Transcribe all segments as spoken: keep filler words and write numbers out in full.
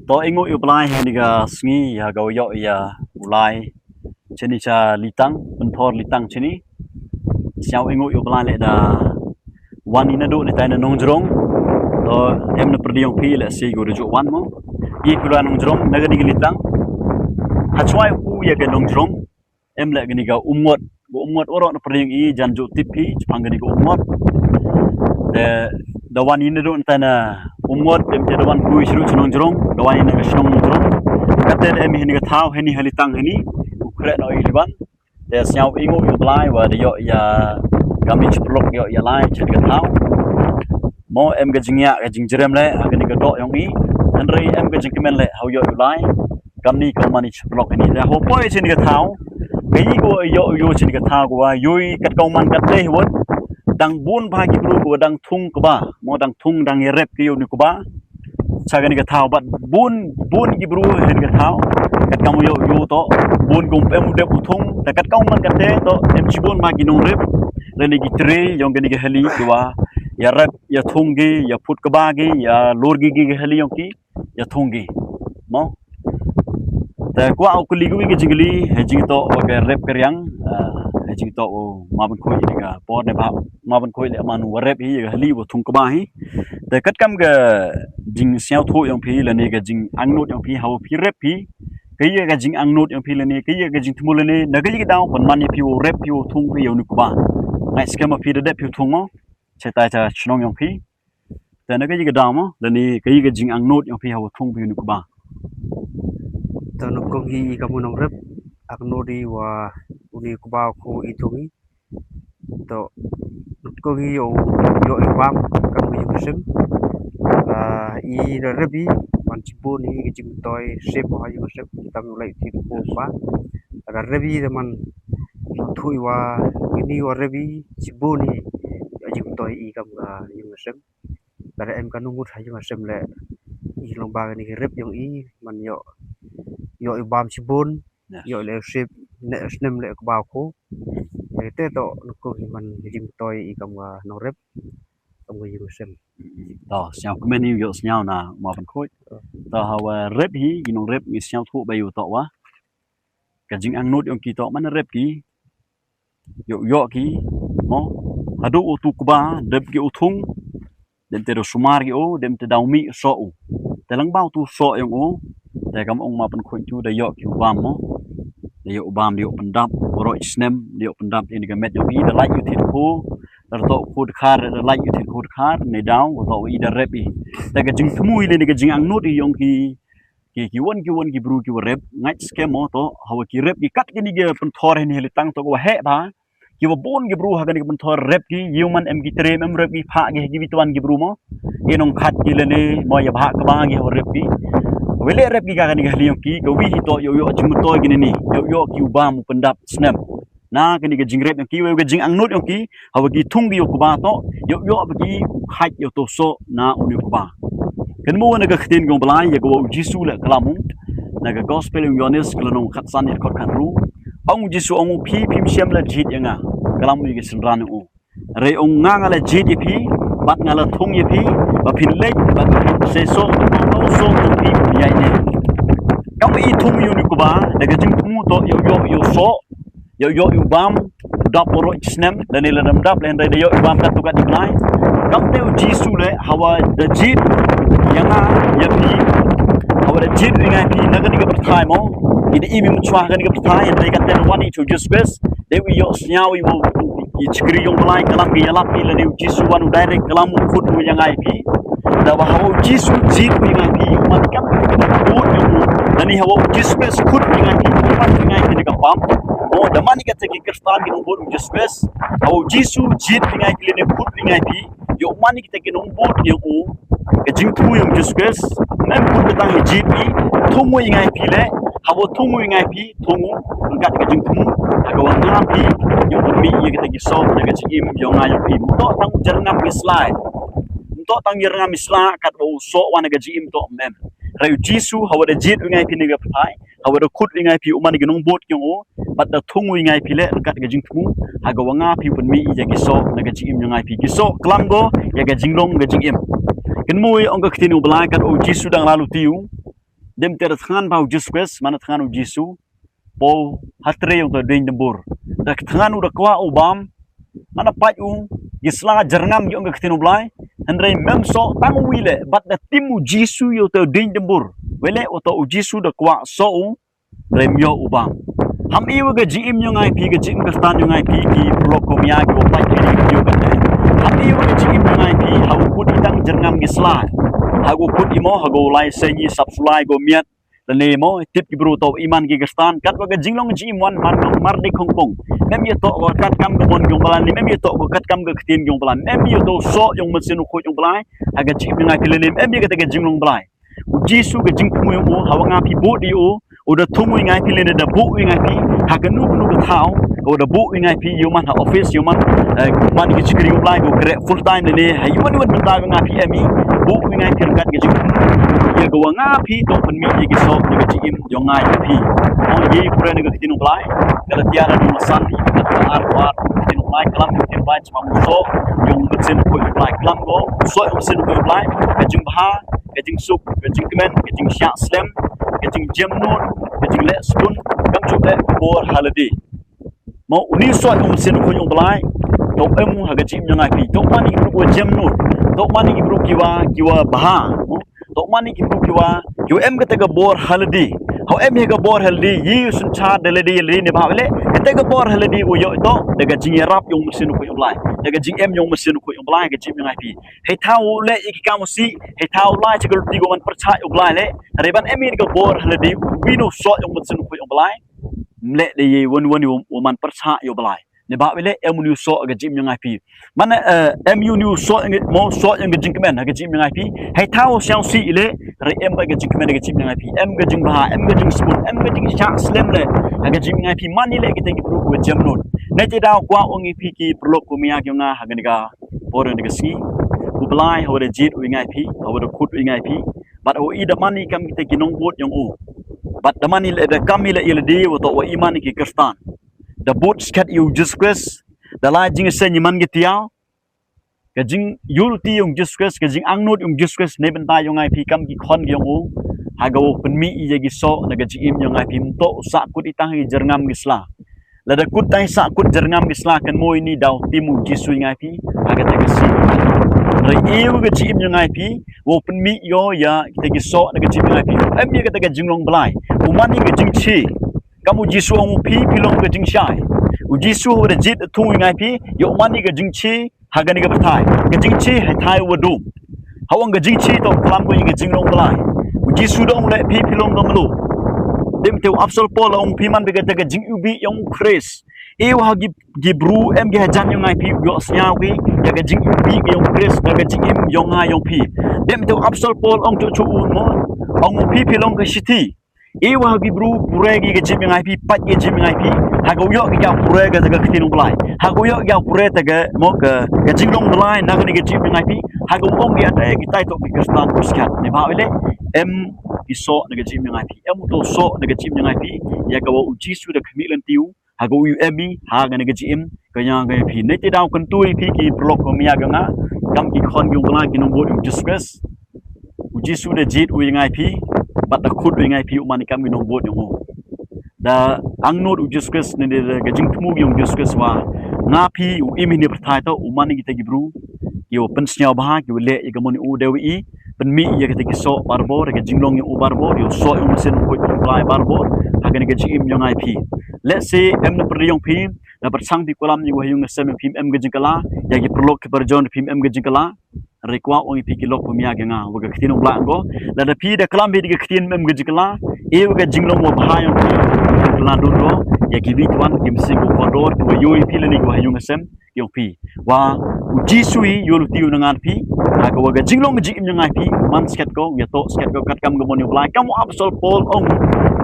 To, ainguh ïa u Blai ha kane ka sngi ïa ka u ïoh ïa u lai chini cha Litang, pynthor Litang chini. Sñiaw ainguh ïa u Blai leh da wan i naduh ni tai na nongjrong. To, em na pyrdi ïong phi leh si ko da ju wan mo. I phi la nongjrong na kane ka Litang. Ha chwa u ïa ka nongjrong. Em leh kane ka Umngot. Ka Umngot waroh na pyrdi ïong i jan ju tip phi chaphang kane ka Umngot. Te da wan i naduh ni tai na Umngot, em te da wan poi shuh cha nongjrong, da wan i na ka shnong nongjrong. Kate da em hi ni ka thaw, hi ni ha Litang hi ni, u khreh noh i liban. Te sñiaw ainguh ïa u Blai wa da ïoh ïa ka mi chipyrlok ïoh ïa lai cha ka thaw. Mo em ka jingïa ka jingjrem leh ha kane ka doh ïong i. Hynrei em ka jingkmen leh ha u ïoh ïa u lai. Kam ni ka man i chipyrlok ini. Da ho poi cha ni ka thaw. Ka i ko ïoh ïoh cha ni ka thaw ko wa ïoh kat ka man kat leh wat. Dang bun bha ki bru ko dang thung kba. Mo dang thung dang ïarep ki ïoh ni kba. Cha kane ka thaw bad bun bun ki bru ha kane ka thaw. Kat kam ïoh ïoh to bun kum em u dep u thung. Ta kat kam man kate to em chibun ma ki nongrep. Lane ki tre ïong kane ka hali ki wa ïarep ïathung ki ïaphut kba ki ïalur ki ki hali ïong ki ïathung ki. Mo. Te kwah u kylli ka wi ka jingkylli ha jingtoh wa ka rep ka riang. Ha jingtoh u ma ban khui ka por ne ba ma ban khui le man wa rep hi ka hali wa thung kba hi. Te katkam ka jingsñiawthuh ïong phi lane ka jingangnud ïong phi ha u phi rep phi. Ka ïa ka jingangnud ïong phi lane ka ïa ka jingthmu lane na ka ïa ka daw pynman ïa phi u rep phi u thung phi ïa u nu kba. Ngai skhem ma phi da dep phi u thung mo. Chetai cha chnong ïong phi. Te na ka ïa ka daw mo lane ka ïa ka jingangnud ïong phi ha u thung phi u nu kba. Te nu kong hi i ka mu nong rep ak nu di wa u ni kba ko i thung i. To ko ngi yo yo i bam kam ngi yo sing. I da rebi man chibun i ka jingtoi sep ha yo sep tam lai ti ko ba. Da rebi da man thui wa ini wa rebi chibun i ka jingtoi i kam ka yo sep. Da em ka nungut ha yo sep le i long ba ni rep yong i man yo yo i bam chibun. Yo le sep ne snem le kba ko. Te to ko man jingtoi i kam ka nong rep. Kam ka yo sep. To sñiaw kmen i yo sñiaw na ma ban khoi. To ha wa rep hi i nong rep ngi sñiawthuh ba yo to wa ka jingangnud yong ki to man rep ki. Yo yo ki mo hadu u tu kba dep ki u thung. Dem te do sumar ki u dem te daw mi so u. Te lang ba u tu so yong u. Te kam ong ma ban khoi tu da yo ki u bam mo. Da yo u bam da yo pyndap ro snem da yo pyndap ini ka met yong ki da lai u thit ko. Da to ko khar da lai u thit ko khar ne daw to i da rep i. Te ka jingthmu i le ni ka jingangnud i yong ki ki ki won ki won ki bru ki wa rep ngai skhem mo to ha wa ki rep ki kat ki ni ki pynthor hi ni heli tang to ko wa he ba ki wa bun ki bru ha ka ni ki pynthor rep ki yu man em ki trem em rep ki pha ki ki bi twan ki bru mo. Ki nong khat ki le ni mo ya ba ka ba ki wa rep ki. Wa le rep ki ka ka ni ka heli yong ki ka wi hi to yo yo jingmyntoi ki ni ni yo yo ki u bam u pyndap snem. Na kani ka jingrep yong ki wa ka jingangnud yong ki ha wa ki thung ki yo kba to yo yo ba ki u khait yo to so na u ni kba. Kan mo na ka ktien kong Blai ya ka wa u Jisu le klam u na ka gospel yong Yohanes ka la nong khat san ya khot khat ru. Ong u Jisu ong u phi phim shem la jit ya nga klam u ya ka synran u. Re ong nga nga la jit ya phi bat nga la thung ya phi ba phin lek bat phin se so to so to phi ya ne. Kam i thung yo ni kba da ka jingthmu to yo yo yo so yo yo yu bam dap ro snem da ne la dam dap len da yo yu bam kat tu kat nai. Kam te u Jisu le hawa da jit ya nga ya phi hawa da jit ri ngai phi na ka ni ka pyrthai mo. I da i mi mchwa ka ni ka pyrthai da ka te wan i chu Jesus Christ de wi yo sñiaw i mo. I chikri yong Blai kalam ki yalap i la ni u Jisu wan u direct kalam u khut u ya ngai phi. Da ba hawa u Jisu jit u ya ngai phi ma kam ki na ka bun ni u da ni hawa u Jisu Christ khut u ya ngai phi ma ki ngai ki ni ka pam. O da man ni ka te ki Kristan ki nong bun u Jisu Christ hawa u Jisu jit u ya ngai ki le ni khut u ya ngai phi. Yo man ni ki te ki nong bun ni u ka jingthmu yong Jisu Christ. Mem khut ka tang hi jit i thung u ya ngai phi le hawa thung u ya ngai phi. Thung u kat ka jingthmu ha ka wa ngam phi. Yo mi ya ka te ki so na ka jingim yo ngai yo phi. Mto tang u jarngam ki slai. Mto tang jarngam i sla kat wa u so wa na ka jingim to mem. Re u Jisu hawa da jit u ya ngai phi ni ka pyrthai. Hawa da khut u ya ngai phi u man ki nong bot ki u bat da thung u ya ngai phi le kat ka jingthmu ha ka wa nga phi pynmi ya ki so na ka jingim yo ngai phi ki so klam go ya ka jinglong ka jingim. Kan mo ong ka ktien u Blai kat u Jisu dang la lu ti u Dem te da thngan ba u Jisu Khrist, man da thngan u Jisu, po hatre ïong te ding dembur. Da thngan u da kwah u bam, man da pait u, ki sla jyrngam ïong ka ktien u Blai, hynrei mem soh tang u wi le, bad da tim u Jisu ïong te ding dembur. Wele u to u Jisu da kwah soh u, rem ïoh u bam. Ham i wa ka jingim ïong ai phi, ka jingim ka stan ïong ai phi, ki paralok ko mia ki wa pait ki ri ki ïoh ka te. Ham i wa ka jingim ïong ai phi, ha u kut i tang jyrngam ki sla. Ha u kut i mo, ha u lai se ngi sap sulai ko miat. Lane mo, tip ki bru to iman ki ka stan. Kat wa ka jinglong jingim wan man nong mar de khong khong. Mem ïa to wa kat kam ka mon ïong balan, mem ïa to wa kat kam ka ktien ïong balan. Mem ïa to soh ïong mynsiem u khuid ïong Blai. Ha ka jingim ïong ai phi lane, mem ïa ka te ka jinglong Blai. U Jisu ka jingthmu ïong u, ha wa nga phi bud ïa u, u da thmu ïong ai phi lane da bud ïong ai phi, ha ka nu ka nu ka thaw, u da bud ïong ai phi, ïong man ha office, ïong man, eh, man ki chikri u Blai, u kre full time lane, ha ïong man ïong man mynta nga phi em i, bud ïong ai phi ryngkat ka jingthmu. Ïa ka wa nga phi to pynmih ïa ki soh, ïa ka jingim, ïong ai phi. Ong ïa pura na ka ktien u Blai, Galatia na ka san, ïa ka ar, ar, ktien u Blai, kalam ktien u Blai, chwa mu soh, ïong mynsiem u khuid u Blai, kalam ko, soh ïong mynsiem u khuid u Blai, ka jingbha, ka jingsuk, ka jingkmen, ka jingshah slem, ka jingjemnud, ka jingleh sbun, kam ju leh bor ha lade. Mo u ni soh ïong mynsiem u khuid u Blai, to em u ha ka jingim ïong ai phi, to man i ki bru ki wa jemnud, to man i ki bru ki wa, ki wa bha, mo, to man i ki bru ki wa, ki wa em ka te ka bor ha lade. Hau em hi ka bor ha lade, yi u synshar da lade, lade ne bha le, ka te ka bor ha lade u ïoh to, da ka jingïarap ïong mynsiem u khuid u Blai, da ka jingem ïong mynsiem u khuid u Blai, ka jingim ïong ai phi. Hei thaw u leh ïa ki kam u sih, hei thaw u lai cha ka luti ko man pyrchah ïa u Blai le. Hynrei ban em ïa ka bor ha lade, u bino soh ïong mynsiem u khuid u Blai. Mleh de ye wan wan ïa u man pyrchah ïa u Blai. Ne ba wele em u ni u soh ka jingim ïong ai phi. Man, eh, em u ni u soh ïong mo soh ïong ka jingkmen ha ka jingim ïong ai phi. Hei thaw u siaw sih le, hynrei em ba ka jingkmen ha ka jingim ïong ai phi. Em ka jingbha, em ka jingsbun, em ka jingshah slem le. Ha ka jingim ïong ai phi man i le kita ki bru ki wa jemnud. Ne te daw kwah ong i phi ki paralok ko mia ki ïong nga ha ka ni ka por ni ka sngi. U Blai ha wa da jied u ïong ai phi, ha wa da khut u ïong ai phi. Bad ha wa i da man i kam kita ki nongbud ïong u. Bad da man i le da kam i le i le de wa to wa i man i ki Khristan. Da bud skhet ïa u Jisu Khrist, da lai jingïaseng i man ki tiaw. Ka jingïul ti ïong u Jisu Khrist, ka jingangnud ïong u Jisu Khrist, ne bynta ïong ai phi kam ki khon ki ïong u. Ha ka wa pynmih ïa ki soh, na ka jingim ïong ai phi mto, u sah kut i tang i jyrngam ki sla. Lada kut tai sah kut jyrngam ki sla kan mo ini daw tim u Jisu ïong ai phi, ha ka te ka sngi. Hynrei i wa ka jingim ïong ai phi, wa pynmih ïoh ïa kita ki soh na ka jingim ïong ai phi. Em ïa ka te ka jinglong Blai. U man i ka jingshi. Kam u Jisu ong u phi phi long ka jingshai. U Jisu wa da jied thung ïong ai phi, ïa u man i ka jingshi, ha ka ni ka pyrthai. Ka jingshi hei thai wa dum. Ha ong ka jingshi to klam ko i ka jinglong Blai. U Jisu da ong le phi phi long ka mlu. Dem te u apostol Paul ong phi man bika te ka jingïohi ïong u Khrist. I wa ha ki, ki bru em ki hajan ïong ai phi ïoh sñiaw ki, ïa ka jingïohi ïong u Khrist, ïa ka jingim ïong nga ïong phi. Dem te u apostol Paul ong chu chu u mo. Ong u phi phi long ka shithi. I wa ha ki bru pure ki ka jingim ïong ai phi, pat ki jingim ïong ai phi. Ha ka u ïoh ki ka pure ka te ka ktien u Blai. Ha ka u ïoh ki ka pure te ka mo ka, ka jinglong Blai, na ka ni ka jingim ïong ai phi. Ha ka u ong ki ata ki tai to ki Khristan ku skat. Ne ba wele, em ki soh na ka jingim ïong ai phi. Em u to soh na ka jingim ïong ai phi. Ïa ka wa u Jisu da khmih lynti u. Ha ka u em i, ha ka ni ka jingim, ka ïong ka phi. Ne te daw kyntu i phi ki paralok ko mia ka nga, kam ki khon ki ïong Blai ki nongbud ïong u Jisu Khrist. U Jisu da jied u ïong ai phi, bad da khut u ïong ai phi u man i kam ki nongbud ïong u. Da angnud u Jisu Khrist ne da ka jingthmu ïong u Jisu Khrist wa. Nga phi u im hi ni pyrthai to, u man i kita ki bru. Ki wa pynsñiaw bha, ki wa leh i ka mon u dew i. Pynmih ïa kita ki soh barbor, ïa ka jinglong ïa u barbor, ïa u soh ïong u sin u khuid u Blai barbor, ha ka ni ka jingim ïong ai phi. Let's say, em na pyrdi ïong phi, na pyrshang phi kulam ïa u ha ïong sem phi em ka jingkala, ïa ki paralok ki parjon phi em ka jingkala. Re kwah ong i phi ki lok ko mia ka nga, wa ka ktien u Blai ko. Lada phi da klam phi da ka ktien em ka jingkala, e wa ka jinglong wa bha ïong phi, kala dun ko, ïa ki wi kwan, ki mynsiem ko kordor, ki wa ïoh i phi lane ki wa ha ïong sem, ïong phi. Wa u Jisu i ïoh luti u ngan phi. Ha ka wa ka jinglong ka jingim ïong ai phi. Man sket ko, ïa to sket ko kat kam ka mon ïong Blai. Kam u apostol Paul ong.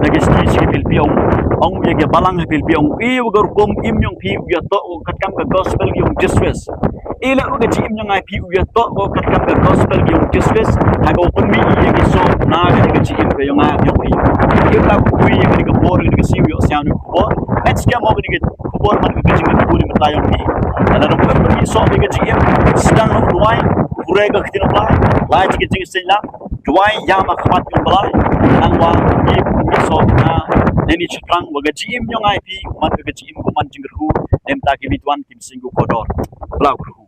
Na ka sti shi Philippi ong. Ong ïa ka balang ha Philippi ong. I wa ka rukom im ïong phi ïa to kat kam ka gospel ïong Jesus. I la wa ka jingim ïong ai phi ïa to kat kam ka gospel ïong Jesus. Ha ka wa pynmih ïa ki soh na ka jingim ka ïong ai ïong phi. I la ku ïa ka bor ïa ka siu ïa siang ni bor. Let's get more khubor man ka jingim ka bun mynta ïong phi. Lada dang pynmih soh ka jingim sdang nong duwai, pure ka ktien Blai, lai jingim jingïaseng lang, duwai ïa ma khmat ïong Blai, nang wa Nani shaphrang wa ka jingim yong ai phi, man ka jingim ko man jingkyrkhu, nemta ki bitwan kim sing ko kordor. Bla kyrkhu.